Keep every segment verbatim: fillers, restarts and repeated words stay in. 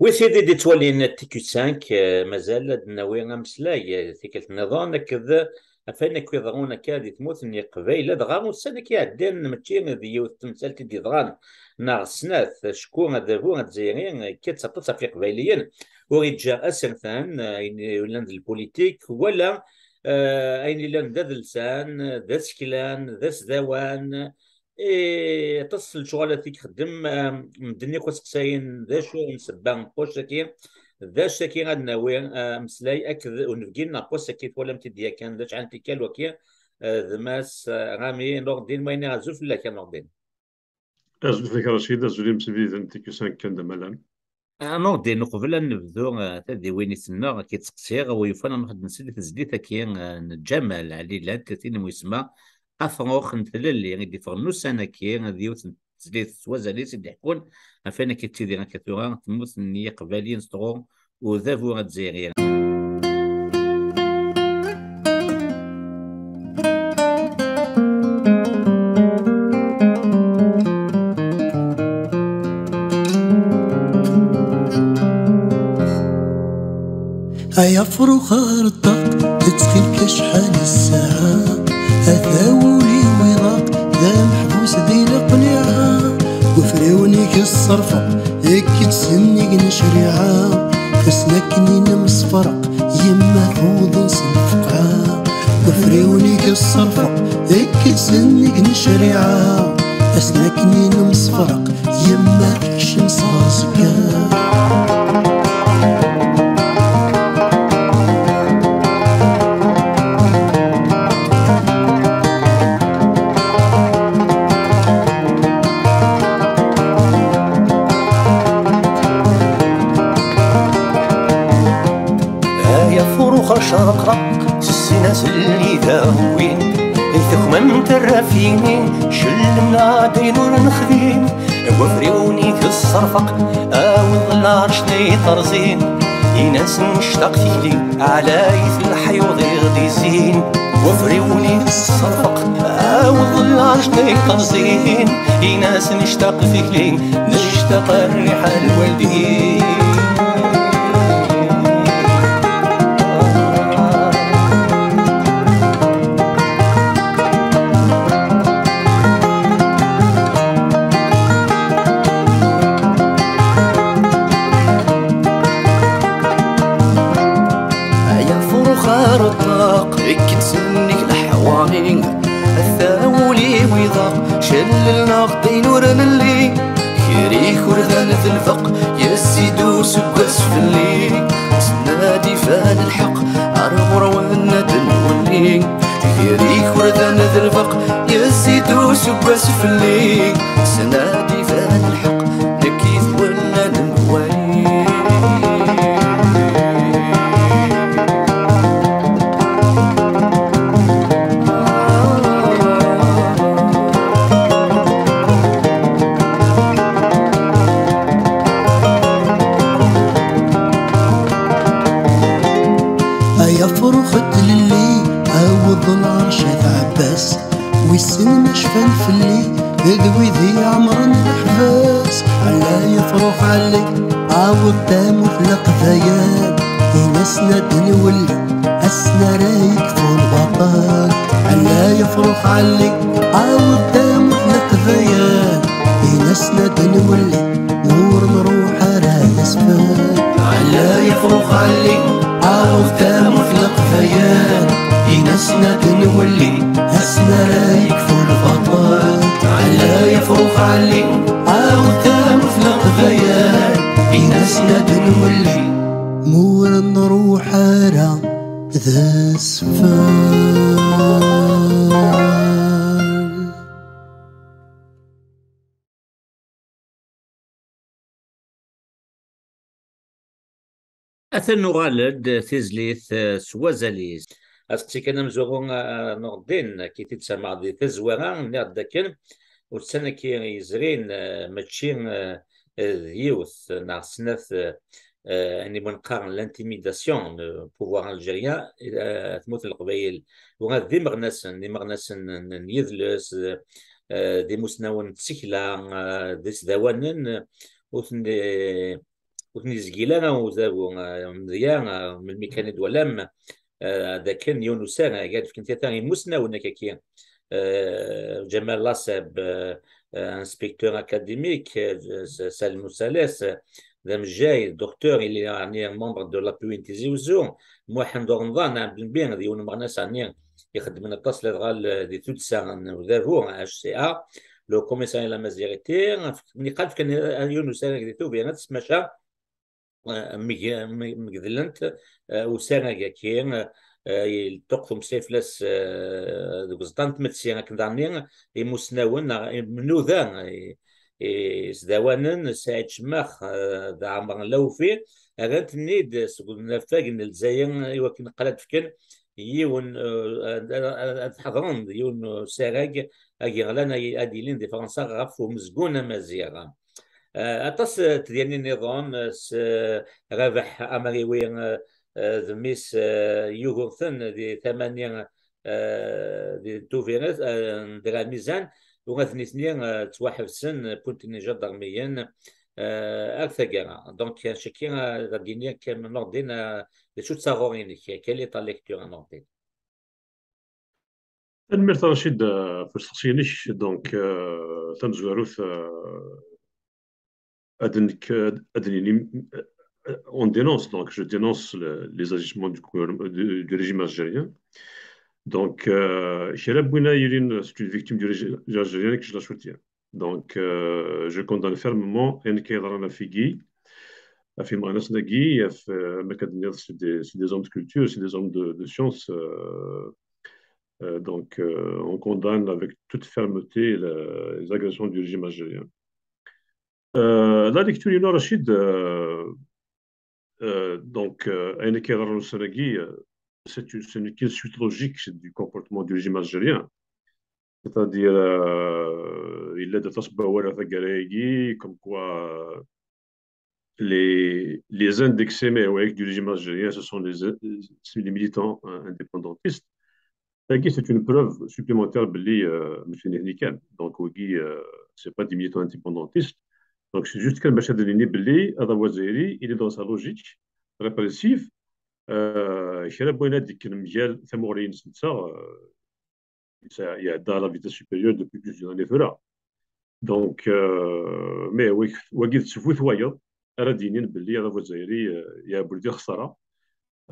Wi tid i d-ittwalin T Q cinq, eh, mazal ad d-nawi ameslay, eh, tikkelt nniḍen akked ɣef wayen akk iḍerrun akka di tmurt n Yiqbayl, dɣa ussan akka iɛeddan, mačči d yiwet temsalt i d-yeḍran neɣ snat, acku adabu azzayri yekkat-d s aṭas ɣef Yiqbayliyen, ur iǧǧa asertan, eh, ayen yellan d lpulitik, wala, eh, ayen yellan d adelsan, d aseklan, d asdawan, eh, aṭas n lecɣalat i ixeddem, eh, medden akk ad seqsayen d acu n ssebba n poche-agi, d acu-agi ad nawi, eh, ameslay akked unebgi n poche-agi twalam-t-id yakan, d acu n tikkal waki, eh, d Mass, eh, Rami Nordin, ma yenna azul fell-ak a Nordin. Azul fell-ak a Racid, azul imsibiden T Q cinq kan d amalan. Amawdin, uqbel ad nebdu, eh, tadiwin-is-nneɣ, ad k-id-seqsiɣ, wa yufan ad nruḥ ad nsel i tezlit-agi, eh, n Ǧamal Ɛlilat, tin n wisma Afrux n Tlelli, i d-iffɣen ussan-agi, d yiwet n tezlit s wazal-is i d-iḥekkun ɣef wayen akka yettidir akka tura tmurt n Yiqbayliyen s tɣur udabu azzayri. Ay afrux ar ṭṭaq, ttxil-k acḥal i ssaɛa, ata wul-iw iḍaq, d ameḥbus di leqliɛa. Ufriwen-ik ṣṣerfeq, ikk-d sennig n ccariɛa, asnakken i nemsefraq, yemma tuḍen s lfeqɛa. Ufriwen-ik ṣṣerfeq, ikk-d sennig n ccariɛa, asnakken i nemsefraq, yemma tekcem s aẓekka. Ay afrux acerqraq, s sin aselli d awin, i tuxmam terrafini, cellem-aɣ-d ayen ur nexdim. Wafriwen-ik ṣṣerfeq, awiḍ lɛerc n iṭerẓin, in-as nectaq tikli, ɛlayet leḥyuḍ iɣ d-izzin. Wafriwen-ik ṣṣerfeq, awiḍ lɛerc n iṭerẓin, in-as nectaq tikli, nectaq rriḥa n lwaldin. Ay afrux ar ṭṭaq, ikk-d sennig leḥwari, ata wul-iw iḍaq, cellel-aɣ-d ayen ur nelli. Gar ikurdan d lfeq, yezzi-d useggas fell-i. Snad ifan lḥeqq, ar ɣur-wen ad nwelli. Gar ikurdan d lfeq, yezzi-d useggas fell-i. Snad ifan lḥeqq, nekk i d-wenna lemwali. Ay afrux n tlelli, aweḍ lɛerc at Ɛebbas. Wissen ma cfan fell-i, d wid i iɛemren leḥbas. Ɛlay afrux ɛli, aweḍ tamurt leqbayel. Ini-asen ad nwelli, ass-n ara yekfu lbaṭel. Ɛlay afrux ɛli, aweḍ tamurt leqbayel. Ini-asen ad nwelli, ur nruḥ ara d asfel. Ɛlay afrux ɛli, aweḍ tamurt leqbayel. Ini-asen ad nwelli, ass-n ara yekfu lbaṭel. Ɛlay afrux ɛli, aweḍ tamurt leqbayel. Ini-asen ad nwelli, ur nruḥ ara d asfel. Atan nuɣal-d tizlit, eh, s wazal-is. Aseqsi kan amezwaru, eh, Nurdin, akka i t-id-samaɣ di tazwara, nniɣ-d akken ussan-agi yezrin, eh, mačči, eh, d yiwet neɣ snat, eh, eh, ayen i wen-qqaren l'intimidation n pouvoir algérien, eh, tmurt n Leqbayel. Ula d imeɣnasen, d imeɣnasen n, n yidles, eh, d imusnawen n tsekla, eh, d isdawanen, ur ten-, eh, ur ten-yezgil ara udabu, eh, medya, eh, melmi kan i d-twalam, eh, d akken yiwen usarag ad fken tata imusnawen akkaki, eh, Ǧamal Laseb, eh, eh, inspecteur académique, eh, S-, Salem Usales, eh, d amejjay, docteur, il est, yeɛni, membre de l'A P U n Tizi Uzzu, Muḥend Uremḍan, Ɛebdelbi, d yiwen umeɣnas, yeɛni, ixeddmen aṭas ladɣa l-, di tuddsa n udabu, H C A, le commissariat à l'amazigité, niqal fkan yiwen usarag di Tubiret, maca, eh, meg-, meg-, megdlent, eh, usarag-agi, eh, yeṭṭuq tumsa fell-as, eh, deg uẓeṭṭa n tmetti, akken daɣen imusnawen neɣ imnuda, eh, isdawanen, Saɛid Cemmax, eh, d Ɛmer Lawfi, rran-ten-id seg unafag n Lezzayer i wakken ad fken yiwen, eh, ad, ad, ad ḥeḍren d yiwen usarag ageɣlan ay-, ad yilin di Fransa ɣef umezgun amaziɣ. Eh, aṭas, eh, tedyanin niḍen, eh, s, eh, Rabeḥ Amriwi, eh, eh, d mmi-s, eh, Yugurten di tama-nni, eh, di Tubiret, eh, n Dra Mizan, u ad nitni, eh, ttwaḥebsen, eh, wwin-ten ijadarmiyen, eh, ar taggara. Donc, eh, caki, eh, ad d-yini kan Nordin, eh, d acu d taɣuri-inek, quelle est ta lecture, a Nordin? Tanemmirt a Racid, eh, ɣef usteqsi-inek. Donc, eh, tamezwarut, eh, ad nekk, ad nini, eh, on dénonce, donc je dénonce le- les agissements du gouvernement, du, du régime algérien. Donc, euh, kra n win ay yilin, c'est une victime du régime algérien, que je la soutiens. Donc, euh, je condamne fermement ayen akka yeḍran ɣef wigi, ɣef imeɣnasen-agi, ɣef, euh, ma akka d-tenniḍ, c'est des, c'est des hommes de culture, c'est des hommes de, de science. Euh, euh, donc, euh, on condamne avec toute fermeté la- les agressions du régime algérien. Euh, la lecture, Rachid, euh, euh, donc, euh, ayen akka yeḍran ussan-agi, euh, c'est une, c'est une, une suite logique du comportement du régime algérien. C'est-à-dire, euh, il a de tasbawara taggara-agi, comme quoi, euh, les, les indexés, mais ouais, du régime algérien, ce sont les, les militants, euh, indépendantistes. Tagi, c'est une preuve supplémentaire belli, euh, mačči d nitni kan. Donc, wigi, euh, c'est pas des militants indépendantistes. Donc, c'est juste kan bac ad nini belli adabu azzayri, il est dans sa logique répressive. Euh, kra n wayen ad d-yekken mgal tamuɣli-ines netta, euh, il a, il a à la vitesse supérieure depuis plusieurs années tura. Donc, euh, mais wagi, wagi d ttbut wayeḍ ara d-yinin belli adabu azzayri, euh, yeɛbel di lexsara.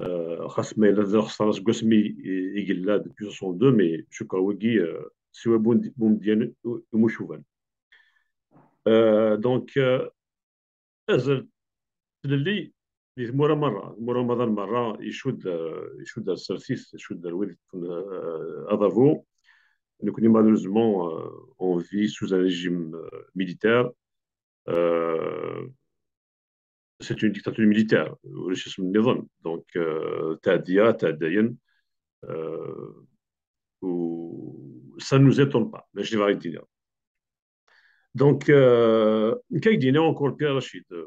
Euh, xas ma yella d lexsara seg wasmi i, i yella depuis soixante-deux, mais cukkeɣ wagi, euh, siwa Bumedyen u Mucuban. Euh, donc, euh, azal tlelli di tmura merra, tmura umaḍal merra icudd, euh, icudd ar tsertit, icudd ar wid yeṭṭfen, euh, adabu. Nekkni, malheureusement, euh, on vit sous un régime, euh, militaire. Euh, c'est une dictature militaire, ulac isem nniḍen. Donc, euh, tɛeddi-, tɛeddayen, euh, u ça ne nous étonne pas, mačči d ayen ara d-iniɣ. Donc, euh, nekk ad ak-d-iniɣ encore pire, Rachid. Euh,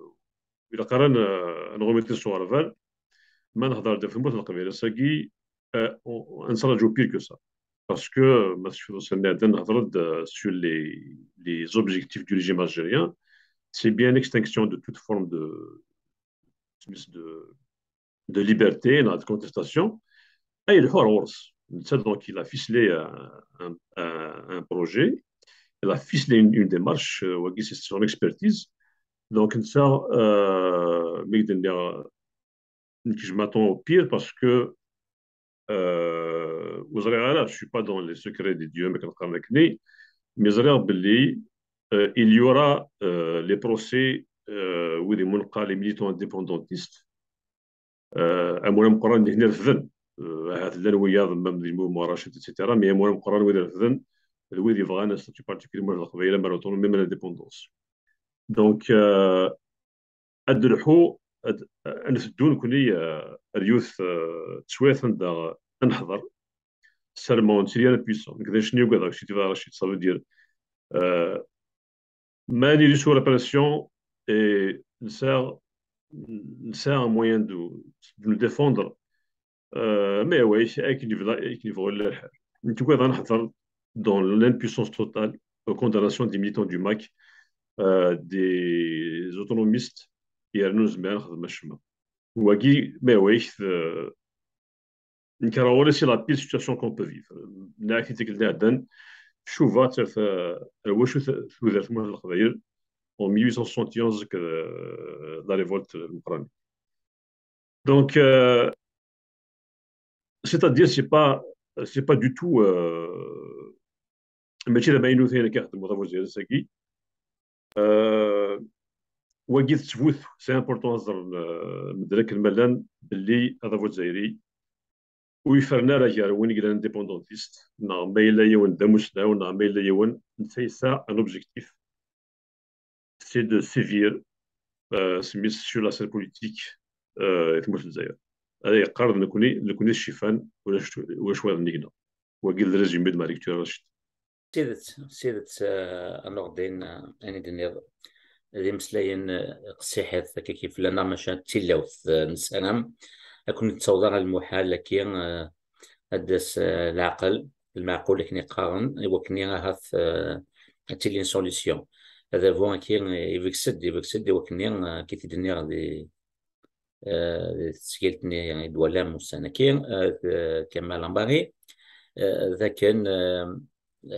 ilaq ara n-, ad nɣummi s uɣerbal, ma nehḍer-d ɣef tmurt n Leqbayel ass-agi, euh, on, on, ad nettraǧu pire que ça. Parce que, ma tecfiḍ ussan-nni iɛeddan, nehḍer-d, euh, sur les, les objectifs du régime algérien, c'est bien l'extinction de toute forme de, de, de liberté, de contestation. Et il, donc, il a ficelé un, un, un, un projet, il a ficelé une, une démarche, euh, wagi, c'est son expertise. Donc, ça, euh, nekk, je m'attends au pire parce que, euh, ur ẓriɣ ara, je suis pas dans les secrets des dieux, mais, mais ẓriɣ belli, euh, il y aura, euh, les procès, euh, wid i ɣ-d-yeqqaren les militants indépendantistes. Euh, amur ameqqran, nitni refden. Euh, ahat llan wiyaḍ, même des mouvements Rachid, et cetera, mais amur ameqqran wid refden, d wid yebɣan un statut particulier, ma d Leqbayel, ma d l'autonomie, ma d l'indépendance. Donc, euh, ad d-nelḥu, ad, ad nteddu nekkni, euh, ar yiwet, euh, teswiɛt anda ad neḥḍer. Seulement, on ne serait pas puissant. Nekk d acu i ugadeɣ, je suis d'accord, Rachid, ça veut dire, euh, ma nili sous la pression et nesɛa, nesɛa un moyen de, de nous défendre, euh, mais oui, c'est akken yebɣa, akken yebɣa lḥal. Nekk ugadeɣ ad neḥḍer dans l'impuissance totale aux condamnations des militants du MAK, euh, des autonomistes, yernu nezmer ad nexdem acemma. Wagi, ma yehwa-yak, nekk ɣur-i c'est la pire situation qu'on peut vivre. Nniɣ-ak-t-id tikkelt iɛeddan, cuba ar wacu tuder tmurt n Leqbayel en mille huit cent soixante et onze, la révolte n Meqqran. Donc, euh, c'est-à-dire, c'est pas, c'est pas du tout, euh, mačči d amaynut ayen akka ixeddem uḍabu azzayri ass-agi. Euh, wagi d ttbut, c'est important ad ẓren, euh, medden akken ma llan, belli aḍabu azzayri ur yefren ara gar win i yellan indépendantiste, neɣ ma yella yiwen d amussnaw, neɣ ma yella yiwen, netta yesɛa un objectif, c'est de sévir, euh, s mmi-s sur la scène politique, euh, i tmurt n Lezzayer. Ad yeqqar d nekni, d nekni ccifan, ulac, ulac wayeḍ nnig-neɣ. Wagi d résumé de ma lecture, Rachid. S tidet, s tidet, euh, a Nurdin, euh, ayen i d-tenniḍ d imeslayen, euh, qessiḥit akka kif llan, maca d tilawt, euh, nessaram ad ken-ttaweḍ ara lmuḥal, akken, euh, ad d-tas, euh, leɛqel, lmeɛqul akken i qqaren, i wakken ahat, euh, ad tilin solution. Adabu-agi ibges-d, ibges-d i wakken, euh, akka i t-id-nniɣ di, euh, di tesgilt-nni i d-twalam ussan-agi, euh, d, euh, Kamal Ambari, euh, d akken, euh,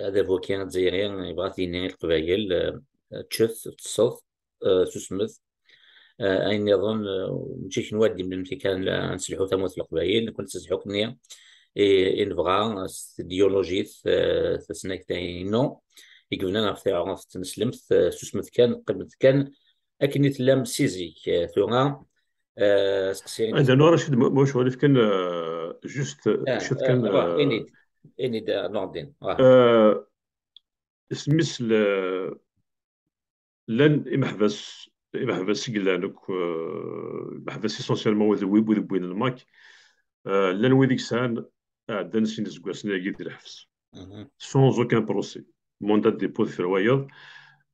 adabu-agi azzayri yebɣa ad t-yini i Leqbayel, euh, ččet, ṭṭset, euh, susmet. Euh, ayen nniḍen, euh, mačči kenwi ad d-imlem kan ad nesselḥu tamurt n Leqbayel, nekkni nettselḥu akkenni i, i nebɣa s tidyulujit, euh, tasnagt-inu i yebnan ɣef tiɛrabt n teslemt, euh, susmet kan, qqimet kan akken i tellam si zik. Euh, tura, euh, seqsi. Ad nernu Racid, ma, ma ulac aɣilif kan, euh, juste, euh, ciṭ kan, euh, ini-d, ini-d, euh, Nurdin. Ah. Euh, isem-is le, llan imeḥbas, imeḥbas i yellan akk, euh, imeḥbas essentiellement wid, wid, wid wwin lmak, euh, llan wid i yesɛan ɛeddan sin iseggasen-agi di lḥebs, sans aucun procès, mandat de dépôt deffir wayeḍ.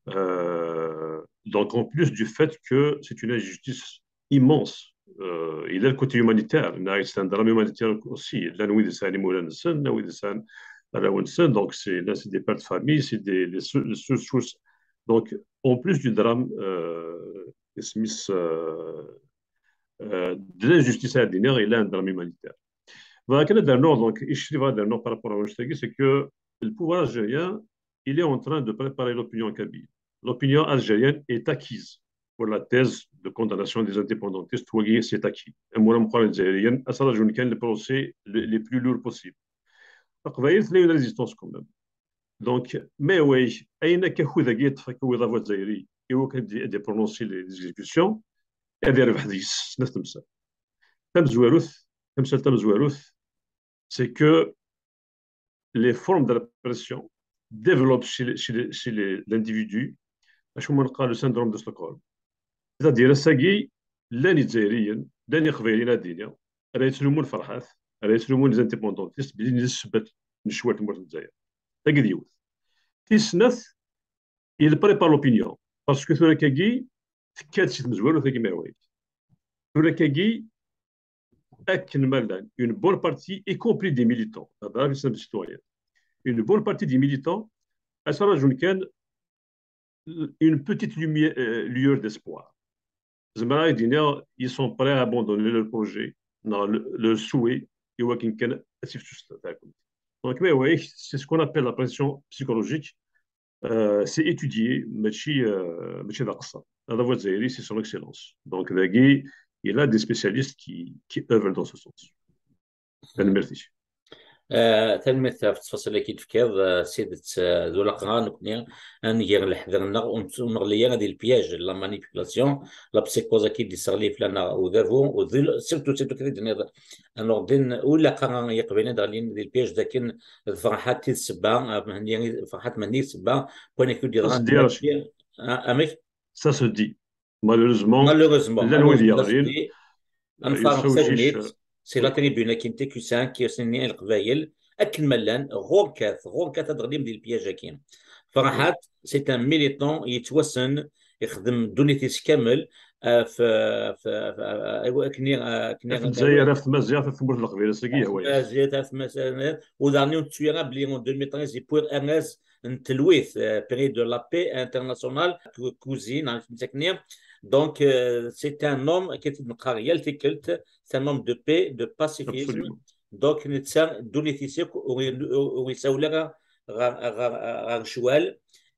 Euh, donc en plus du fait que c'est une injustice immense, euh, il y a le côté humanitaire, c'est un drame humanitaire aussi. Llan wid yesɛan imawlan-nsen, llan wid yesɛan arraw-nsen, donc c'est, là c'est des pertes de famille, c'est des, les, les seules sources. Donc en plus du drame, euh, isem-is, euh, euh, de l'injustice, ad d-iniɣ, il y a un drame humanitaire. Voilà, kan ad d-rnuɣ, donc, icri bɣiɣ ad d-rnuɣ par rapport à wanect-agi, c'est que le pouvoir algérien, il est en train de préparer l'opinion kabyle. L'opinion algérienne est acquise pour la thèse de condamnation des indépendantistes, wagi c'est acquis. Amur ameqqran izzayriyen, ad ttṛaǧun kan les procès les, les plus lourds possibles. Leqbayel tella une résistance quand même. Donc, ma yehwa-yak, ayen akka akud-agi yeṭṭef akka uḍabu azzayri i wakken ad d-, ad d-prononcer les, les exécutions, ad yerbeḥ deg-s snat temsal. Tamezwarut, tamsalt tamezwarut, c'est que les formes de répression développent chez, les, chez, les, chez les, l'individu acu ma neqqar le syndrome de Stockholm. C'est-à-dire, ass-agi, llan Izzayriyen, llan Iqbayliyen, ad d-iniɣ, ara yettlumun Ferḥat, ara yettlumun les indépendantistes, belli d ssebba n ccwal tmurt n Lezzayer. Tagi d yiwet. Tis snat, il prépare l'opinion. Parce que tura akkagi, tekka-d si tmezwarut-agi, ma yehwa-yak. Tura akkagi, akken ma llan, une bonne partie, y compris des militants, la brave citoyenne, une bonne partie des militants, ad ttṛaǧun kan une petite lumière, euh, lueur d'espoir. Zemreɣ ad d-iniɣ, ils sont prêts à abandonner leur projet, neɣ le, leur souhait, i wakken kan ad tifsus taɛkemt. Donc, ma yehwa-yak, c'est ce qu'on appelle la pression psychologique. Euh, c'est étudié, mačči, euh, mačči d aqeṣṣer. Adabu azzayri, c'est son excellence. Donc, dagi, il y a des spécialistes qui, qui œuvrent dans ce sens. Tanemmirt-ik. Euh, tanemmirt ɣef ttfaṣil-agi i d-tefkiḍ, euh, s tidet, euh, d ulaqra nekkni ad nger leḥder-nneɣ, ur neɣli ara di le piège, la manipulation, la psychose-agi i d-yesseɣli fell-aneɣ udabu, surtout, surtout akken i d-tenniḍ a Nurdin, ur ilaq ara i Yiqbayliyen ad ɣlin di le piège d akken d Ferḥat i d ssebba, euh, Mhenni, Ferḥat Mhenni i d ssebba n wayen akka i d-yeḍran. Ah, amek? Ça se dit. Malheureusement, llan wid yeɣlin. Ad nfareq tagnit, c'est la tribune-agi n T Q cinq i asen-nni i Leqbayel, akken ma llan, ɣur-kat, ɣur-kat ad d-teɣlim di le piège-agi. Ferḥat, c'est un militant yettwassen, ixdem ddunit-is kamel, euh, f, f, f, euh, akken i, euh, akken i, ɣef Lezzayer, ɣef tmaziɣt, ɣef tmurt n Leqbayel, ass-agi yehwa-yak. Tmaziɣt, ɣef tmaziɣt, u daɣen ur nettu ara belli en deux mille treize yewwi arraz n telwit, euh, prix de la paix internationale, Cou-, Cousy, neɣ akken i, Donc, euh, c'est un homme qui est une carrière, c'est un homme de paix, de pacifisme. Absolument. Donc, netta, ddunit-is akk, ur, ur, ur yessawel ara ɣer, ɣer, ɣer ccwal,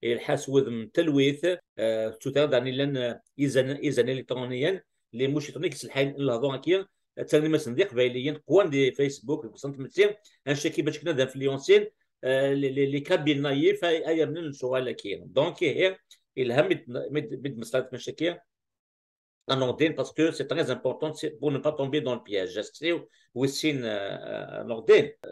ilḥa s wudem n talwit, euh, d tuttra daɣen i llan, euh, izan, izan iliṭruniyen, les mouches électroniques, yesselḥayen n lehdur-agi, ttarran iman-nsen d iqbayliyen, qwan di Facebook, deg usentel-nsen, anect-agi bac kan ad influensin, euh, les, les, les Kabyles naïfs, ay, ay amnen lecɣal-agi. Donc, ihi, ilha mi d-, mi d-, mi d-tmeslayeḍ ɣef anect-agi, à Nordin, parce que c'est très important, c'est pour ne pas tomber dans le piège. Asteqsi wis sin, euh, à Nordin. Euh,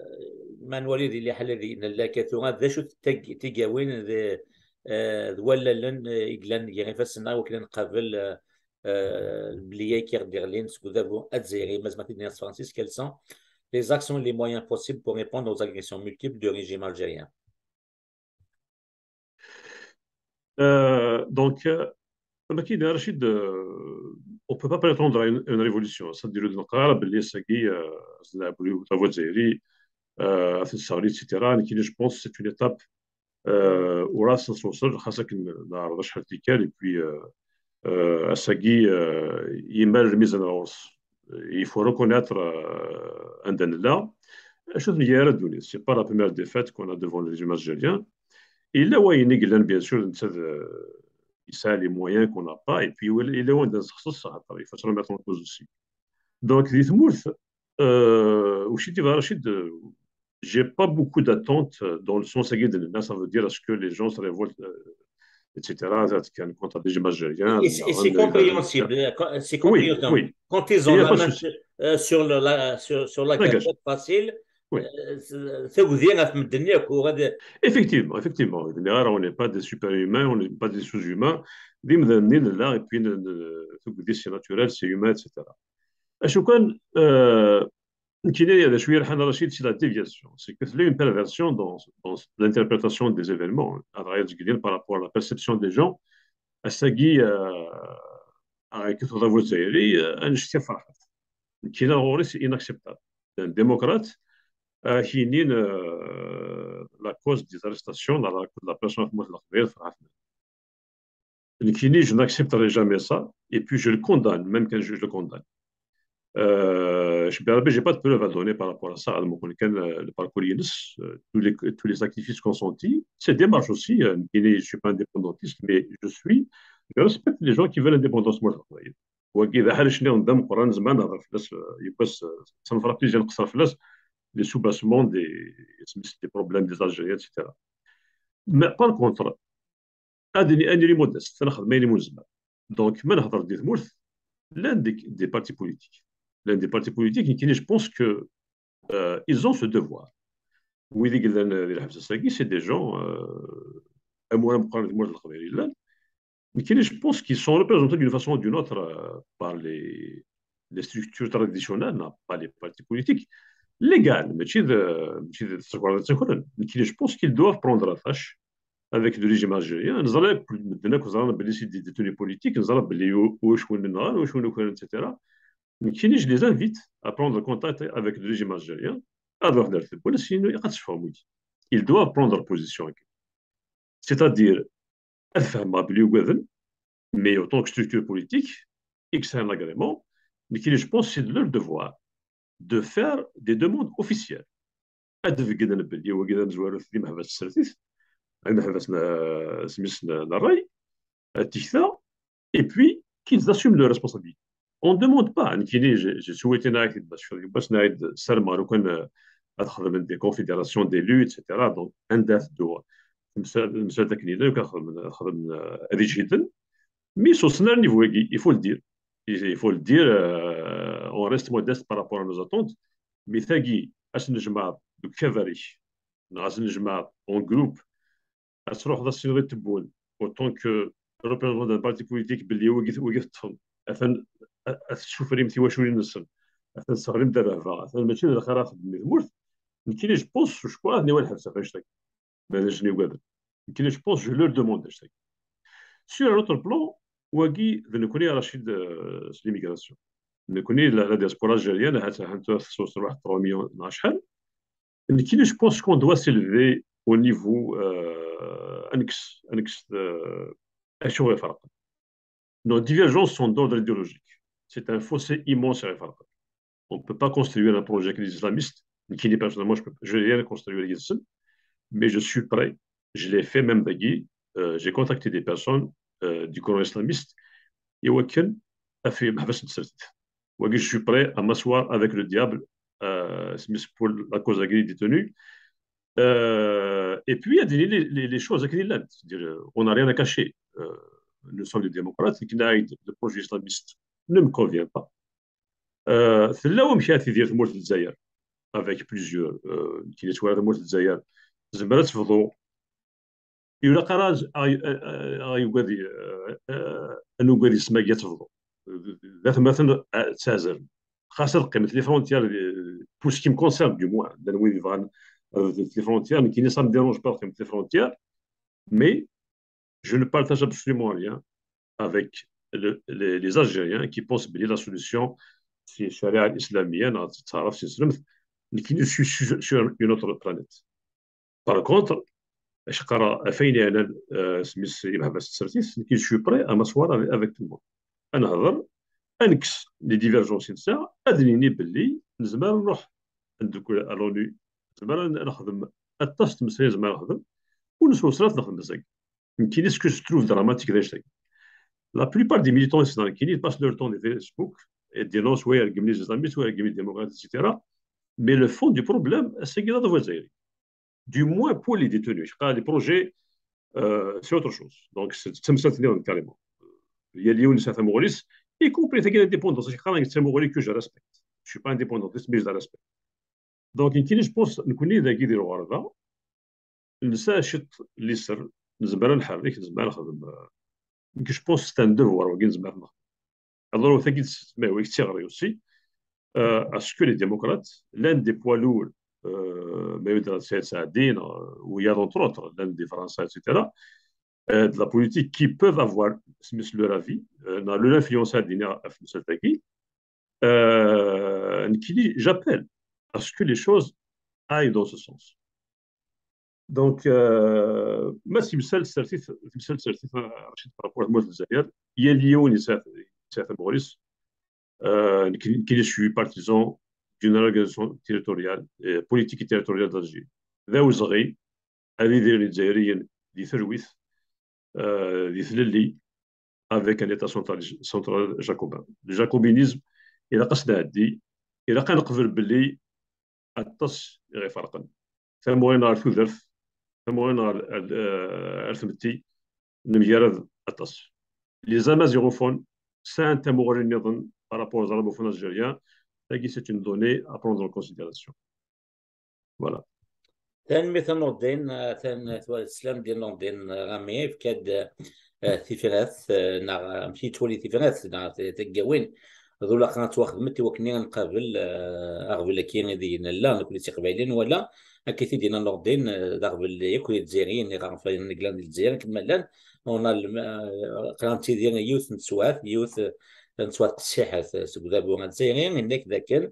ma nwali di liḥala di nella akka tura, d acu-t tag-, tigawin d, euh, d wallalen, euh, i yellan gar ifassen-a, wakken ad nqabel, euh, euh, lbelya i k-iɣ-d-iɣlin seg udabu azzayri, ma zemreɣ ad t-id-iniɣ s tefransist, quels sont les actions et les moyens possibles pour répondre aux agressions multiples du régime algérien. Euh, donc, euh, comme qui dit Rachid, euh, on peut pas prétendre à une, une révolution. C'est-à-dire, donc, la Belgique, euh, la voie de Zéry, euh, et cetera. Je pense que c'est une étape, euh, où là, ça se sort, ça, c'est une, la recherche et puis, euh, euh, ass-agi, euh, yemmal lmizan ɣur-s. Il faut reconnaître, euh, anda nella. Acu d-, c'est pas la première défaite qu'on a devant le régime algérien. Yella wayen i yellan, bien sûr, netta d, euh, yesɛa les moyens qu'on n'a pas, et puis yella wayen d-nessexṣer, axaṭer il faut se remettre en cause aussi. Donc, di tmurt, euh, Rachid, euh, j'ai pas beaucoup d'attentes, euh, dans le sens, ça veut dire est-ce que les gens se révoltent, euh, et cetera, contre des images algériennes. Et c'est, et c'est compréhensible, c'est compréhensible. Oui, oui. Quand ils ont la main, euh, sur, le, la, sur, sur la gâchette facile, oui. Euh, c'est, c'est... Effectivement, effectivement. On n'est pas des super-humains, on n'est pas des sous-humains. Des, des, là, et puis, c'est naturel, c'est humain, et cetera. Acu kan, euh, nekkini d acu yelḥan, Rachid, c'est la déviation. C'est que c'est une perversion dans, dans l'interprétation des événements, par rapport à la perception des gens. Ass-agi, euh, avec tout à vous, euh, annect-a ferḥet. Nekkini ɣur-i, c'est inacceptable. Un démocrate, euh, qui nie, euh, la cause des arrestations, la, la, la personne, Nekkini, je n'accepterai jamais ça, et puis je le condamne, même quand je, je le condamne. Euh, je n'ai pas de preuves à donner par rapport à ça. Donc, euh, le parcours, euh, tous les, tous les activistes consentis, c'est des démarches aussi. Euh, je ne suis pas indépendantiste, mais je suis, je respecte les gens qui veulent l'indépendance. Moi, je crois. Wagi d aḥric-nni d ameqqran, nezmer ad nehder fell-as, euh, yiwwas, euh, ça me fera plaisir ad nqeṣṣer fell-as, les soubassements des, des problèmes des Algériens, et cetera. Mais par contre, ad nili modeste, ad nexdem ayen umi nezmer. Donc, ma nehder di tmurt, llan des, des partis politiques. Llan des partis politiques, nekkini, je pense que, euh, ils ont ce devoir. Wid i yellan di lḥebs ass-agi, c'est des gens, euh, amur ameqqran di tmurt n Leqbayel yellan. Nekkini, je pense qu'ils sont représentés d'une façon ou d'une autre, euh, par les, les structures traditionnelles, non, pas les partis politiques. Légal, mačči d, mačči d, mais je pense qu'ils doivent prendre la tâche avec le régime algérien. Neẓra akk, medden akk ẓran belli c'est des détenus politiques, neẓra belli u-, ucwen nɣan, ucwen ukren, et cetera. Nekkini, je les invite à prendre contact avec le régime algérien. Ad ruḥen ar tewwurt, sinon, ad teffɣem wigi. Ils doivent prendre position. C'est-à-dire, ad fehmeɣ belli ugaden, mais autant que structure politique, i yesɛan l'agrément, nekkini, je pense, c'est de leur devoir de faire des demandes officielles. Ad d-beggnen belli wagi d amezwaru, d imehbas n tsertit, imehbas n, s-, n, n ṛṛay, ad tikta, et puis qu'ils assument leurs responsabilités. On ne demande pas, nekkini, j'ai, j'ai souhaité, nɛid, bac yiwwas nɛid, ssarmeɣ lukan, euh, ad xedmen des confédérations d'élus, et cetera. Donc, anda ad dduɣ, temsal, temsal akken yella, lukan xedmen, xedmen, euh, ad iǧhiden. Mais sur ce niveau, il faut le dire. Il faut le dire, euh, on reste modeste par rapport à nos attentes. Mais tagi, ad s-nejmeɛ deg ukabar-ik, neɣ ad s-nejmeɛ en groupe, ad truḥeḍ ad s-tiniḍ i tewwurt, autant que représentant d'un parti politique, belli wigi, wigi teṭṭfem, atan, a-, ad tessufrim tiwaculin-nsen, atan tesseɣlim-d rrehba, atan mačči d lxir ara xedmen i tmurt. Nekkini, je pense, je crois, ad niwa lḥebs ɣef annect-agi. Ma d ajen i ugaden. Nekkini, je pense, je leur demande annect-agi. Sur un autre plan, wagi, d nekkni, Rachid, euh, s l'immigration. Nekkni, la, la diaspora algérienne, ahat, ahat, trois millions, nekkini, je pense qu'on doit s'élever au niveau, euh, annexe, annexe, euh, acu i ferqen. Nos divergences sont d'ordre idéologique. C'est un fossé immense. On ne peut pas construire un projet avec les islamistes. Nekkini, personnellement, je ne vais rien construire avec les islamistes, mais je suis prêt. Je l'ai fait même, euh, j'ai contacté des personnes euh, du courant islamiste. Et aucun a fait. Je suis prêt à m'asseoir avec le diable euh, pour la cause des détenus. Euh, et puis, il y a des, les, les, les choses qui sont là. C'est-à-dire, euh, on n'a rien à cacher. Euh, nous sommes des démocrates. Le projet islamiste ne me convient pas. Euh, c'est là où je suis avec plusieurs. Euh, qui est sur la Zemrat Tebḍu. Ilaq ara ad nugad isem-agi ad tebḍu. D atmaten ttazal. Xas ad qqimet les frontières, pour ce qui me concerne du moins, llan wid yebɣan les frontières, nekkini ça me dérange pas qqimet les frontières, mais je ne partage absolument rien avec le, les, les Algériens qui pensent que la solution c'est la charia islamiyya, nekkini je suis sur une autre planète. Par contre, acqara afayni anan smis imhebas tsertit, je suis prêt à m'asseoir avec, avec tout le monde. Ad nehḍer, ad nekkes les divergences netta, ad nini belli nezmer ad nruḥ à l'ONU, nezmer ad nexdem aṭas n tmeslayin nezmer ad nexdem, ur neswesra ad nexdem azag. Nekkini ce que je trouve dramatique d annect-agi. La plupart des militants islamiques passent leur temps sur Facebook et dénoncent, ouais, les islamistes, ouais, les démocrates, et cetera. Mais le fond du problème, c'est qu'il y a des du moins pour les détenus. Les projets, euh, c'est autre chose. Donc, c'est ça carrément. Il y a l'Union, c'est un y compris l'indépendance, c'est un que je respecte. Je ne suis pas indépendantiste, mais je la respecte. Donc, je pense que nous avons des gens qui sont là, nous avons des gens qui sont là, nous avons des gens qui sont là, je pense que c'est un devoir, nous avons des gens qui sont là. Alors, on fait qu'il aussi, euh, à ce que les démocrates, l'un des poids lourds, euh, mais Saïd Saadine, euh, ou il y a d'autres autres, l'un des Français, et cetera, euh, de la politique qui peuvent avoir, c'est leur avis, euh, dans l'influence à Dina, euh, j'appelle à ce que les choses aillent dans ce sens. Donc, euh, ma timsal tsertit, timsal tsertit, euh, Rachid, par rapport à moi, il y a Lyon, il s'est, il s'est Maurice, euh, qui, qui je suis partisan d'une organisation territoriale, euh, politique territoriale d'Algérie. D awezɣi ad idiren Izzayriyen di talwit, euh, di tlelli, avec un État central, central jacobin. Le jacobinisme, il a cassé la vie, il a cassé le aṭas i ɣ-iferqen. Tamuɣli-nneɣ ar tudert, tamuɣli-nneɣ ar, ar, ar tmetti, nemgarad aṭas. Les Amazigh-, c'est un tamuɣli niḍen par rapport aux arabophones algériens. Tagi, c'est une donnée à prendre en considération. Voilà. Tanemmirt a Nurdin, atan tura teslam di Nurdin Rami, yefka-d, eh, tifrat, eh, neɣ amek yettwali tifrat, neɣ t-, tiggawin, d ulaqen ad ttwaxedment i wakken ad nqabel, eh, aɣbel-agi ideg nella, nekkni d Tiqbayliyin, wala akka i t-id-yenna Nurdin, eh, d aɣbel yakk Izzayriyen, iɣerfayen n glan di Lezzayer, akken ma llan, on a le, eh, qrant-id yiwet n teswaɛt, yiwet, eh, n teswaɛt qessiḥet, eh, seg udabu azzayri, yenna-k dakken,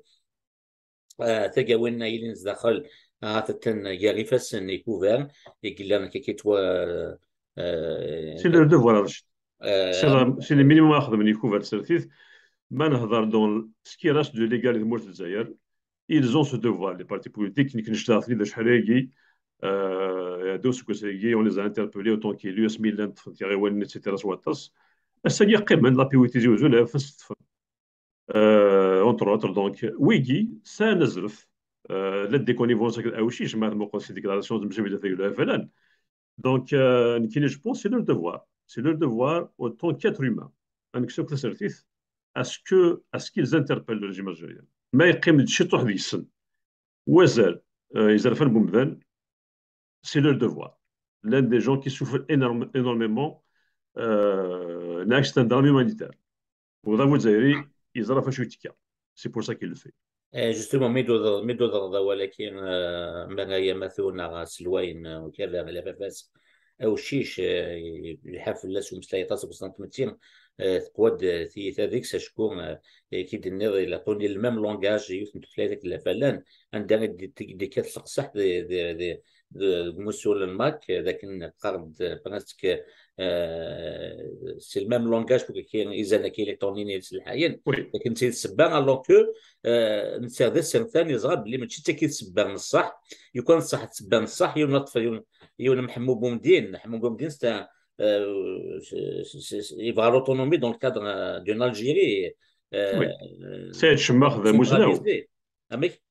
eh, tagawin-a yellan zdaxel, ahat attan gar ifassen n Ikubar, i yellan akka yettwa-, eh, c'est leur devoir, Rachid. Eh, c'est la, c'est le minimum à xedmen Ikubar tsertit. Ma nehḍer dans ce qui reste de légal di tmurt n Lezzayer, ils ont ce devoir, les partis politiques, nekk necdeɣ-ten-id acḥal-agi, euh, iɛedda useggas-agi, on les a interpellés autant qu'élus, asmi llan ṭṭfen tiɣiwanin, et cetera, s waṭas. Ass-agi qqimen, la P O T Tizi Uzzu, la F S ṭṭfen. Euh, entre autres, donc, wigi, c'est un azref. Euh, la déconnivence avec Awcic, ma tmuqel si déclaration de Monsieur Vidal Fayulu, falan. Donc, euh, nekkini, je pense, c'est leur devoir. C'est leur devoir autant qu'être humain. Amek s akk tasertit, à ce que, à ce qu'ils interpellent le régime algérien. Ma yeqqim d ciṭuḥ deg-sen, wazal, euh, izerfan n umdan, c'est leur devoir. L'un des gens qui souffrent énorme-, énormément, euh, n accident de drame humanitaire. U d abu Zzayri yeẓra ɣef wacu yettekka. C'est pour ça qu'il le fait. Eh, justement, mi d-tuḍeḍ, mi d-tuḍeḍ awal-agi, eh, ma aya ma tu neɣ aselway n, eh, ukabar, la F F S, Awcic, eh, iḥaf fell-as umeslay aṭas deg uẓeṭṭa n tmetti, eh, teqwa-d, eh, tiyita deg-s, acku, eh, eh, ki d-tenniḍ, il a tenu le même langage, yiwet n tutlayt akken la falan, anda i d-, d-, d-, d-, d-, deg umussu n Lmak, d akken qqaren-d presque, euh, c'est le même langage pour kien izan akka électronique s lḥayen, Oui. Akken d ssebba, alors que, euh, netta d asertan, yeẓra belli mačči d tagi d ssebba n ṣṣeḥ. Yukan ṣṣeḥ d ssebba n ṣṣeḥ, yiwen n ṭṭfel, yiwen, yiwen Mḥemmu Bumdin. Mḥemmu Bumdin, c'est un, euh, c'est- c'est- c'est- il va à l'autonomie dans le cadre, euh, d'une Algérie, euh, Oui. Saɛid Cemmax d amusnaw. Centralisée. Amek?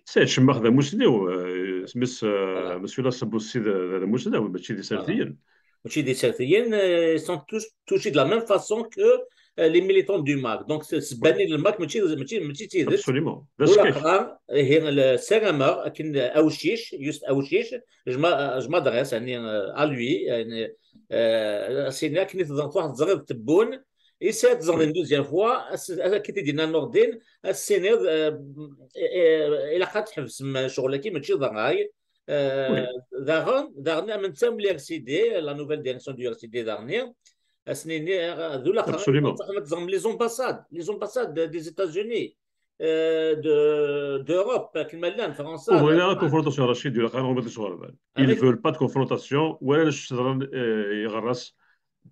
Saɛid Cemmax d amusnaw, euh, isem-is, euh, Voilà. Monsieur Lassabussi d, d amusnaw, mačči d isertiyen. Mačči d isertiyen, euh, ils sont tous touchés de la même façon que, euh, les militants du MAK. Donc, c'est, c'est banni le MAK, mačči, mačči, mačči d tidet. Absolument. D Ula askak. xra, ihi, le, ssarameɣ akken Awcic, juste Awcic, je m'a-, je m'adresse, yani, euh, à lui, yani, euh, sini akken i teẓriḍ, truḥ teẓriḍ Tebboune, essaie de une deuxième fois, akken i d-yenna Nordin, ad tiniḍ, euh, euh, ilaq ad tḥebsem ccɣel-agi, mačči d ṛṛay. Euh, Oui. Daɣen, daɣen, am netta am l'R C D, la nouvelle direction du R C D daɣen, ad s-nini, euh, d ula xra, Absolument. Ad teẓrem les ambassades, les ambassades des États-Unis, euh, de, d'Europe, akken ma llan, Fransa, Ur bɣin ara Lalman. Confrontation, Rachid, ilaq ara ɣur-s ɣer lbal. Ils Avec veulent pas de confrontation, wala ccḍran, euh, iɣerras,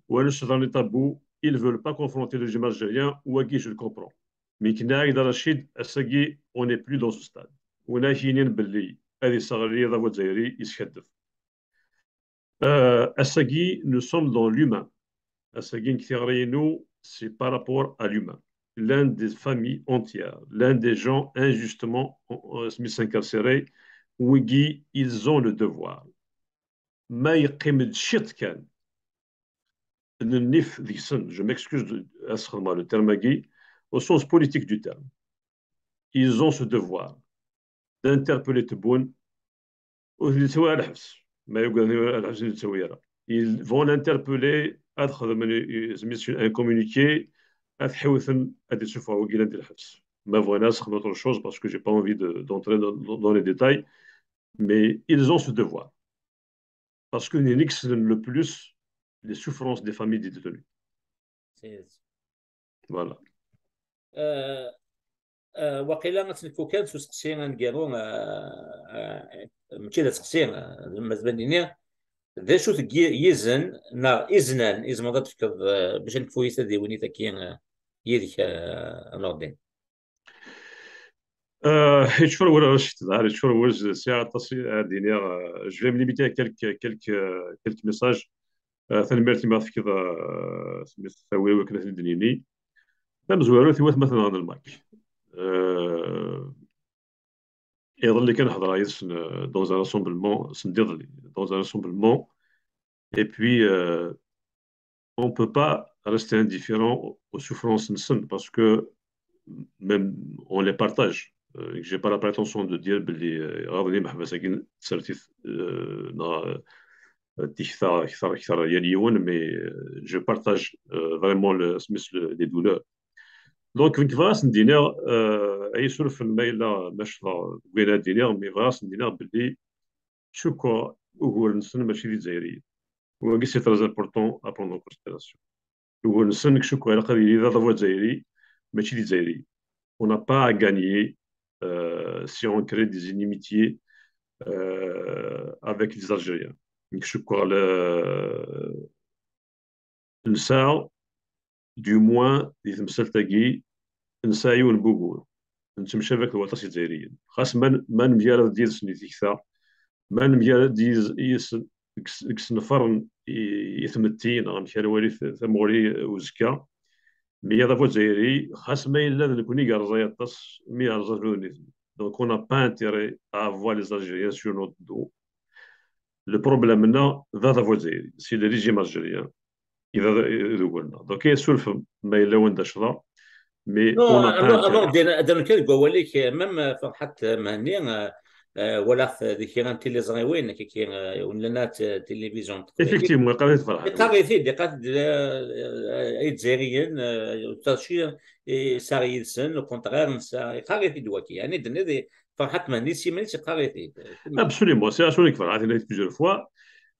wala ccḍran les tabous, ils veulent pas confronter le régime algérien, wagi, je le comprends. Mais kna Aïda Rachid, ass-agi, on n'est plus dans ce stade. Win ak-yinin belli ad iseɣli adabu azzayri, yeskaddeb. Euh, ass-agi, nous sommes dans l'humain. Ass-agi, nekk tiɣri-inu, c'est par rapport à l'humain. L'un des familles entières, l'un des gens injustement, euh, euh, incarcérés, wigi, ils ont le devoir. Ma yeqqim-d ciṭ kan n nnif deg-sen, je m'excuse de, ad sxedmeɣ le terme-agi, au sens politique du terme. Ils ont ce devoir d'interpeller Tebboune, ur ten-yettawi ara lḥebs. Ma yugad lḥebs ur ten-yettawi ara. Ils vont l'interpeller, ad xedmen, euh, un communiqué, ad ḥiwten ad d-isuffeɣ wagi llan di lḥebs. Ma bɣan ad sxedmen autre chose, parce que j'ai pas envie de, d'entrer dans, dans les détails, mais ils ont ce devoir. Parce que nnig ssnen le plus les souffrances des familles des détenus. C'est- Voilà. Euh, euh, waqila ad tt-nekfu kan s useqsi aneggaru, euh, euh, mačči d aseqsi, euh, ma tban-ini, d acu-t yi-, yizen neɣ iznan i tzemreḍ ad tefkeḍ, euh, bac ad nekfu i tadiwennit-agi, euh, yid-k, euh, a Nordin? Euh, yettfurwur Racid, dɣa yettfurwur, sɛiɣ aṭas ara d-iniɣ, euh, je vais me limiter à quelques, quelques, euh, quelques messages. Euh, tanemmirt imi ɣ-tefkiḍ, euh, tawi akken ad ten-id-nini. Tamezwarut i watmaten-nneɣ n Lmak. Euh, iḍelli kan hedreɣ yid-sen, euh, dans un rassemblement, sendiḍelli, dans un rassemblement. Et puis, euh, on peut pas rester indifférent aux souffrances-nsen parce que même on les partage. Euh, j'ai pas la prétention de dire belli, euh, ɣaḍen imeḥbas-agi n tsertit, euh, neɣ, euh, tikta, kter, kter yal yiwen, mais, euh, je partage, euh, vraiment le, les douleurs. Donc, nekk bɣiɣ ad sen-d-iniɣ, euh, ay isurfen ma yella ma ccḍeɣ deg wayen ad d-iniɣ, mais bɣiɣ ad sen-d-iniɣ belli cukkeɣ ugur-nsen mačči d Izzayriyen. Wagi, c'est très important à prendre en considération. Ugur-nsen, nekk cukkeɣ ilaq ad yili d adabu azzayri, mačči d Izzayriyen. On n'a pas à gagner, euh, si on crée des inimitiés, euh, avec les Algériens. Nekk cukkeɣ la, nesɛa, du moins, di temsalt-agi, nesɛa yiwen n wugur. Nettemcabi akked waṭas Izzayriyen. Xas ma, ma nemgarad yid-sen di tikta, ma nemgarad yid-, yid-sen deg s-, deg isenfaren i, i tmetti, neɣ amek ara nwali t-, tamuɣli uzekka, mi adabu azzayri, xas ma yella d nekni i yerẓa aṭas, mi yerẓa d nutni. Donc, on n'a pas intérêt à avoir les Algériens sur notre dos. Le problème-nneɣ d adabu azzayri, c'est le régime algérien i d, i d ugur-nneɣ. Donc, ay asurfem ma yella wanda ccḍeɣ, mais Non, on n'a pas alors, intérêt. Alors, d-, d-, d-, deg wawal-ik, même, euh, Ferḥat Mhenni, euh, euh, walaɣ-t di kra n tiliẓriwin, kiki, euh, ur nelli ara t-, télévision. Effectivement, iqarr-it Ferḥat. Iqarr-it-id, iqarr-it-id, euh, euh, Izzayriyen, euh, ur tesɛi, yesɛa yid-sen, au contraire, nesɛa, iqarr-it-id waki. Yani, d-, d-, Ferḥat Mhenni, s yiman-is iqarr-it-id. Absolument, c'est la chose que j'ai dit plusieurs fois.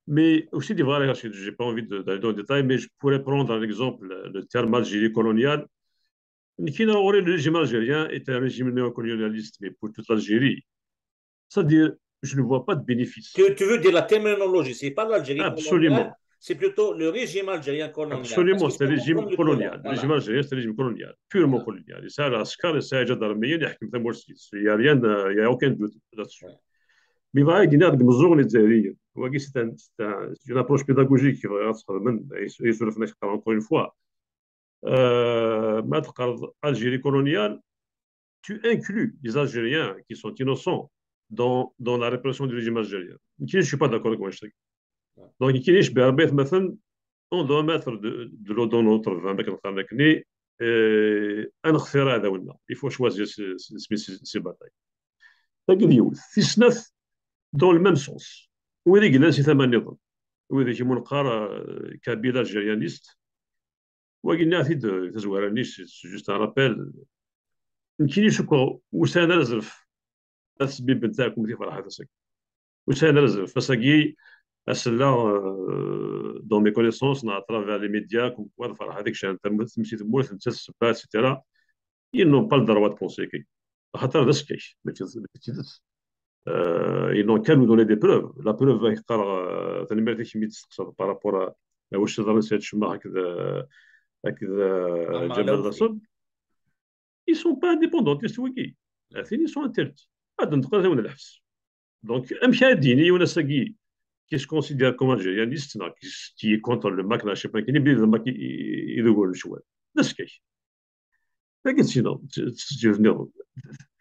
Mais aussi, des fois, je n'ai pas envie de, d'aller dans le détail, mais je pourrais prendre un exemple, le terme Algérie coloniale. Le régime algérien est un régime néocolonialiste, mais pour toute l'Algérie. C'est-à-dire, je ne vois pas de bénéfice. Tu, tu veux dire la terminologie, c'est pas l'Algérie Absolument. C'est plutôt le régime algérien colonial. Absolument, c'est un régime colonial. Le régime algérien, c'est un régime colonial, purement colonial. Et ça, la scar, et ça, il n'y a rien, il n'y a aucun doute là-dessus. Mais voilà, il y a des mesures, les Algériens. C'est une approche pédagogique qui va être encore une fois. Euh, Algérie coloniale, tu inclus les Algériens qui sont innocents dans, dans la répression du régime algérien. Je ne suis pas d'accord avec moi. Donc, il y a des on doit mettre de, de l'eau dans notre vin, il faut choisir ses, ses, ses, ses batailles. Dans le même sens. Où est-ce qu'il y a ces kabyle algérianiste, وقلنا في تزوير النيش c'est juste un rappel. نكيني شكو وسان رزف السبيب نتاعكم في فرحة سك وسان رزف فساقي أسلا dans mes connaissances à travers les médias comme quoi فرحة هذيك شان تمشي تموت نتا السبا et cetera. Ils n'ont pas le droit de penser كي خاطر هذا السكاش ماشي ماشي تدس. Ils n'ont qu'à nous donner des preuves. La preuve يقرا تنميرتي كمية تستقصد par rapport à واش صدر سي هاد الشما هكذا هكذا جمال الرسول. Ils sont pas indépendantistes وكي عارفين ils sont interdits. هذا نتقرا من الحبس. Donc امشي ديني ولا ساقي qui se considère comme algérianiste qui est contre le MAK, je sais pas, qui est le MAK يدور شوال. هذا السكاش. Tagiṭ-inu, tt-, tt-, tt-,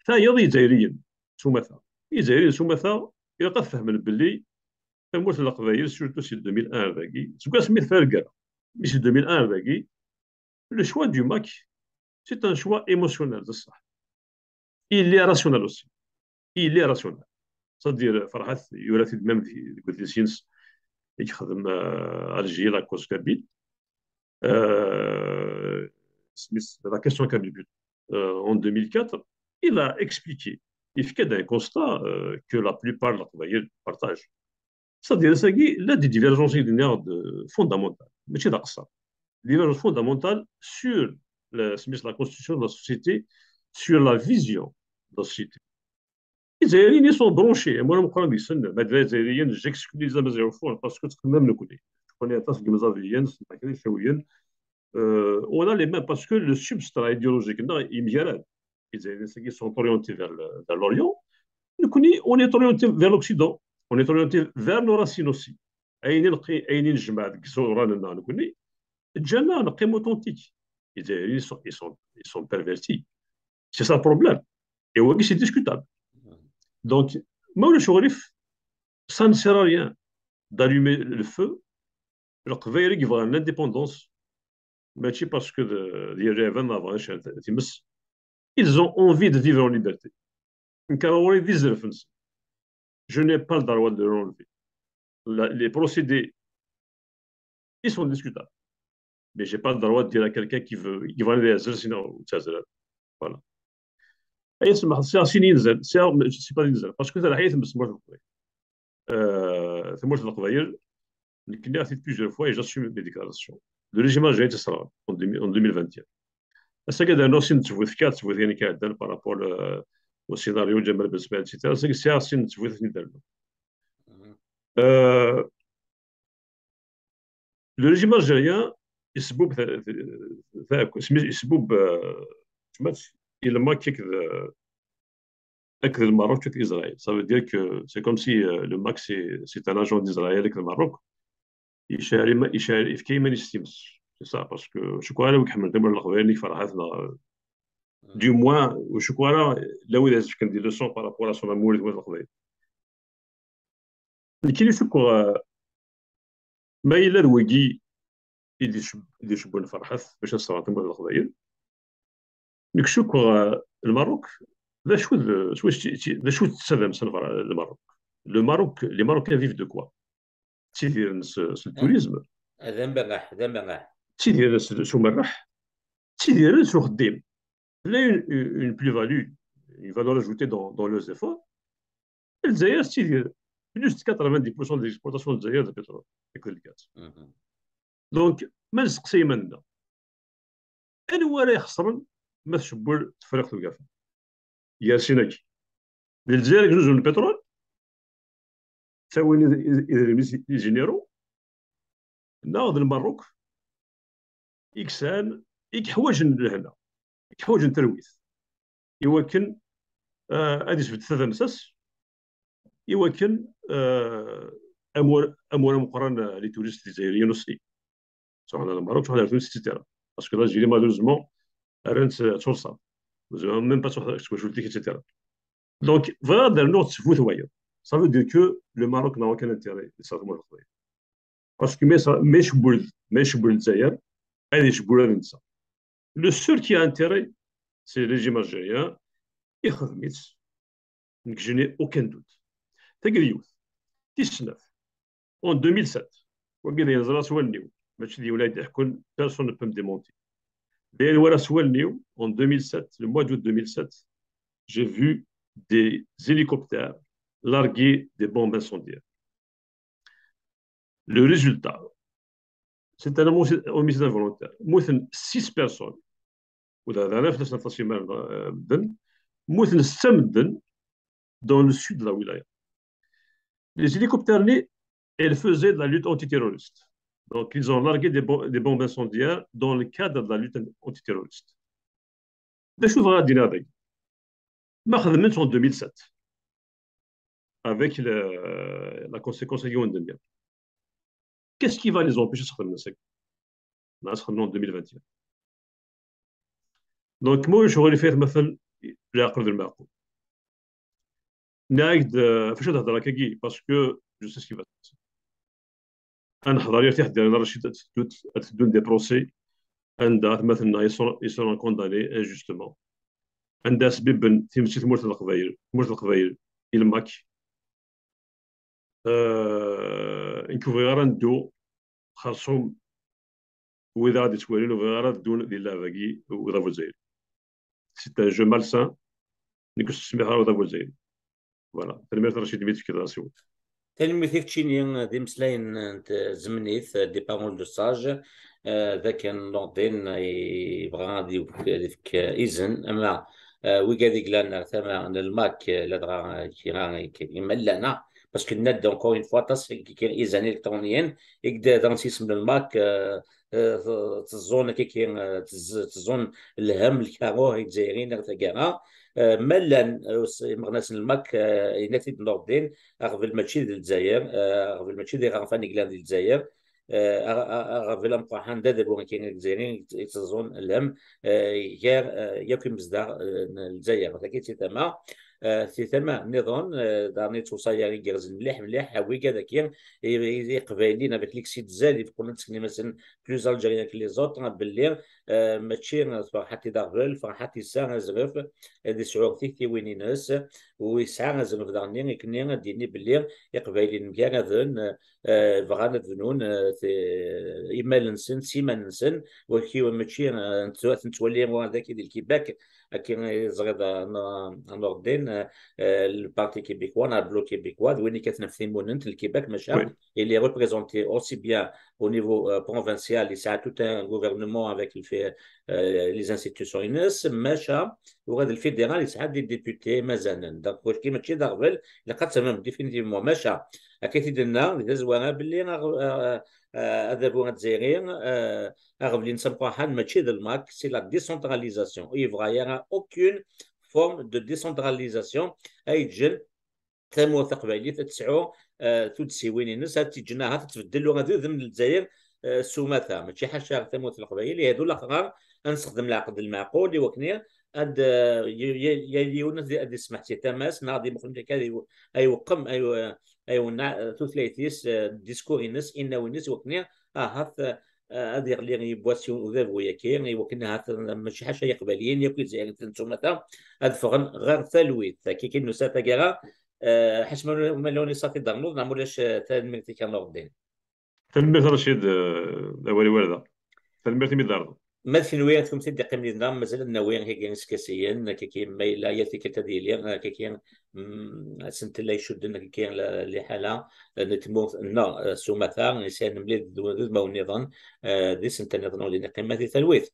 tayeḍ Izzayriyen s umata. Izzayriyen s umata, ilaq ad fehmen belli tamurt n Leqbayel, surtout si deux mille un ar dagi, seg wasmi teffer lgerra, mi si deux mille un ar dagi, le choix du MAK, c'est un choix émotionnel, d ṣṣeḥ. Il est rationnel aussi. Il est rationnel. C'est-à-dire, Ferhat, yura-t-id même deg udlis-ines i yexdem, euh, Alger, la cause kabyle. Euh, la question kabyle plutôt, euh, en deux mille quatre, il a expliqué, il fait un constat, euh, que la plupart de la partagent. C'est-à-dire, il y a des divergences fondamentales, mais c'est ça. Des divergences fondamentales sur la, la constitution de la société, sur la vision de la société. Les Algériens sont branchés. Moi, je crois que les Algériens, j'exclus les Amaziens au fond, parce que c'est quand même le côté. Je connais pas ce que les Algériens, c'est pas que les Shawiens. Euh, on a les mêmes, parce que le substrat idéologique, non, il y a les Algériens qui sont orientés vers le- vers l'Orient. Nous, on est orienté vers l'Occident. On est orienté vers nos racines aussi. Ayen i neqi-, ayen i nejmeɛ deg iẓuran-nneɣ nekkni, ǧǧan-aɣ neqqim authentique. Ils, ils sont, ils sont, ils sont pervertis. C'est ça le problème. Et oui, c'est discutable. Donc, ma ulac uɣilif, ça ne sert à rien d'allumer le feu. Leqbayel i yebɣan l'indépendance, mačči parce que d- d irraven neɣ bɣan cɛan times. Ils ont envie de vivre en liberté. Nekk ɣur-i d izerf-nsen. Je n'ai pas le droit de leur enlever. La- les procédés, ils sont discutables. Mais j'ai pas le droit de dire à quelqu'un qui veut, qui va aller à Zersin ou à Zersin. Voilà. Et c'est ma c'est un signe, c'est c'est pas une parce que c'est la haie, mais c'est moi je voudrais. Euh, c'est moi je voudrais. J'ai fait plusieurs fois et j'assume mes déclarations. Le régime algérien sera en deux mille en deux mille vingt et un. Est-ce que dans nos signes, tu veux faire, tu veux rien par rapport euh, au scénario de Jamal Besmel, et cetera. C'est que c'est un signe, tu veux finir. Euh, le régime algérien, il se bouge, il se bouge, il le Maroc et Israël. Ça veut dire que c'est comme si euh, le MAK, c'est c'est un agent d'Israël avec le Maroc. Il cherche il cherche il fait C'est ça, parce que je crois que le Mohamed Demoul Lakhbani, Farhat, du moins, je crois là, là où il a des leçons par rapport à son amour de Lakhbani. Nekkini cukkeɣ ma yella d wigi i d-icewwen Ferḥat bac ad sserɣen tamurt n Leqbayel, nekk cukkeɣ Lmerruk d acu d s wacu d acu d tsadam s Lmerruk. Le Maroc, les Marocains vivent de quoi? Ttidiren s, s le tourisme. D amerreḥ, d amerreḥ. Ttidiren s, s umerreḥ. Ttidiren s uxeddim. Tella une, une plus-value, une valeur ajoutée dans, dans leurs efforts. Lezzayer tettidir plus de quatre-vingt-dix pour cent de l'exportation de Lezzayer de pétrole et de gaz. Donc, ma nesteqsi iman-nneɣ, anwa ara ixesren ma tcewwel Tefriqt n Ugafa? Gar sin-agi, di Lezzayer i yezzuzen lpitrul, ttawin idrimen i Janeiro, neɣ d Lmerruk i yesɛan, i yeḥwaǧen lehna, i yeḥwaǧen talwit, i wakken, eh, ad isbedd tadamsa-s, i wakken, eh, amur, amur ameqqran, eh, les touristes izzayriyen aussi. Sɛun ar Lmerruk, sɛun ar Tunes, et cetera. Parce que l'Algérie, malheureusement, rran-tt d tursaḍ. Ur tezmireḍ même pas ad truḥeḍ seg twacult-ik, et cetera. Donc, bɣiɣ ad d-rnuɣ ttbut wayeḍ. Ça veut dire que le Maroc n'a aucun intérêt di Saɛid Muḥ Lexḍir. Parce que ma yesɛa, ma icewwel, ma icewwel Lezzayer, ad icewwel ad netta. Le seul qui a intérêt, c'est le régime algérien, ixdem-itt. Nekk, je n'ai aucun doute. Tagi d yiwet. Tis snat, en deux mille sept, wagi d ayen ẓriɣ s wallen-iw, mačči d yiwen ay d-iḥekkun, personne ne peut me démentir. D ayen walaɣ s wallen-iw, en deux mille sept, le mois d'août deux mille sept, j'ai vu des hélicoptères larguer des bombes incendiaires. Le résultat, c'est un homicide, homicide involontaire. Muten six personnes. Ur d-hḍeṛ ara fell-asen aṭas imar, eh, medden. Muten setta medden dans le sud de la wilaya. Les hélicoptères-nni, ils faisaient de la lutte antiterroriste. Donc, ils ont largué des, bom- des bombes incendiaires dans le cadre de la lutte antiterroriste. D acu bɣiɣ ad d-iniɣ dagi? Ma xedmen-tt en deux mille sept, avec le, la conséquence-agi i wen-d-nniɣ, qu'est-ce qui va les empêcher ad xedmen ass-agi? Neɣ ad xedmen en deux mille vingt et un? Donc, ma ulac aɣilif, ay atmaten, leɛqel d lmeɛqul. Nniɣ-ak-d, euh, ɣef wacu ad hedreɣ akkagi, parce que je sais ce qui va se passer. Ad neḥḍer yir tiḥdirin, Racid, ad teddun, ad teddun des procès anda atmaten-nneɣ ils sont, ils seront condamnés injustement. Anda sbibben times i tmurt n Leqbayel, tmurt n Leqbayel, i lmak. Euh, nekk ur bɣiɣ ara neddu xerṣum wid ara d-ittwalin, ur bɣiɣ ara ad ddun di lleɛba-agi uḍabu lezzayer. C'est un jeu malsain. Nekk ur s-ttsemmiḥeɣ ara uḍabu lezzayer. Voilà. Tanemmirt a Racid imi d-tefkiḍ asiwel. Tanemmirt i keččini d imeslayen n tzemnit, des paroles de sage, eh, d akken Nordin yebɣa ad yefk, ad yefk izen, ama, eh, wigad i yellan ar tama n lmak, eh, ladɣa kra, kra imallan, ah, parce que nenna-d encore une fois, aṭas n kra izen électroniens i d-, d-, d-, s yisem n lmak, eh, eh, t-, teẓẓun akka ki, eh, tezz-, teẓẓun lhem, lkaruh i Izzayriyen ar taggara. Eh, ma llan, eh, s-, imeɣnasen n lmak, eh, yenna-t-id Nordin, aɣbel mačči d Lezzayer, eh, aɣbel mačči d iɣerfan i yellan di Lezzayer, eh, a-, a-, aɣbel ameqqran d adabu n kra Izzayriyen i t-, i teẓẓun lhem, eh, gar, eh, yakk imezdaɣ, eh, n Lezzayer. Tagi si tama, eh, si tama nniḍen, eh, daɣen yettweṣṣa-yaɣ igerrzen mliḥ, mliḥ, a wigad-agi, i, i, Iqbayliyen avec l'excès de zèle, i teqqel ad tseknem-asen plus algérien que les autres, belli, eh, mačči, eh, ferḥat i d aɣbel, ferḥat yesɛa azref, ad yesɛu tiktiwin-ines, u yesɛa azref daɣen i, akken ad d-yini belli Iqbayliyen mgaraden, eh, bɣan ad bnun, eh, ti-, imal-nsen, s iman-nsen, waki mačči, eh, nettwa-, ad ten-nettwali wa daki di Lkibak, akken i teẓriḍ, eh, n-, n Nordin, eh, eh, le Parti québécois, neɣ le Bloc québécois, d win i yekkaten ɣef timunent n Lkibak, maca, oui, il est représenté aussi bien au niveau, euh, provincial, yesɛa tout un gouvernement avec le fé-, euh, les institutions-ines, maca, ula d lfédéral yesɛa des députés mazalen. Donc, wagi mačči d aɣbel, ilaq ad tfehmem définitivement. Maca, akka i t-id-nenna di tazwara belli aɣ-, euh, euh, adabu azzayri, euh, aɣbel-ines ameqqran mačči d lmak, c'est la décentralisation. Ur yebɣa ara aucune forme de décentralisation ay yeǧǧen tamurt taqbaylit ad tesɛu, eh, tuddsiwin-ines, ad tt-ǧǧen ahat ad tbeddel ula d udem n Lezzayer, eh, s umata. Mačči ḥaca tamurt n Leqbayel, ihi d ulaxer ad nessexdem leɛqed lmeɛqul i wakken ad, eh, y-, y-, yal yiwen ad, ad yesmeḥ si tama-s, neɣ ad imuqel akka ad iw-, ad iweqqem, ad iw-, ad iwenneɛ, eh, tutlayt-is, eh, discours-ines, inaw-ines, i wakken ahat, eh, ad yeɣli yiwwas udabu-yaki, i wakken ahat mačči ḥaca Iqbayliyen yakk Izzayriyen s umata ad ffɣen ɣer talwit. Akka i nusa taggara, eh, ḥaca ma, ma llan isafi d-ternuḍ, neɣ ma ulac, eh, tanemmirt-ik a Nurdin. Tanemmirt a Racid, eh, awal-iw ar da. Tanemmirt imi d-ternuḍ. Ma d kenwi, ad kem-t-id-iqqim yid-neɣ, mazal ad nawi kiki iskasiyen, kiki ma yella yal tikkelt ad yili, kiki, mm, asentel ay icudden, kiki la-, liḥala, eh, n tmurt-nneɣ, eh, s umata, yesɛan mliḥ d, d udmawen nniḍen, eh, d isental nniḍen ur d-neqqim ma di talwit.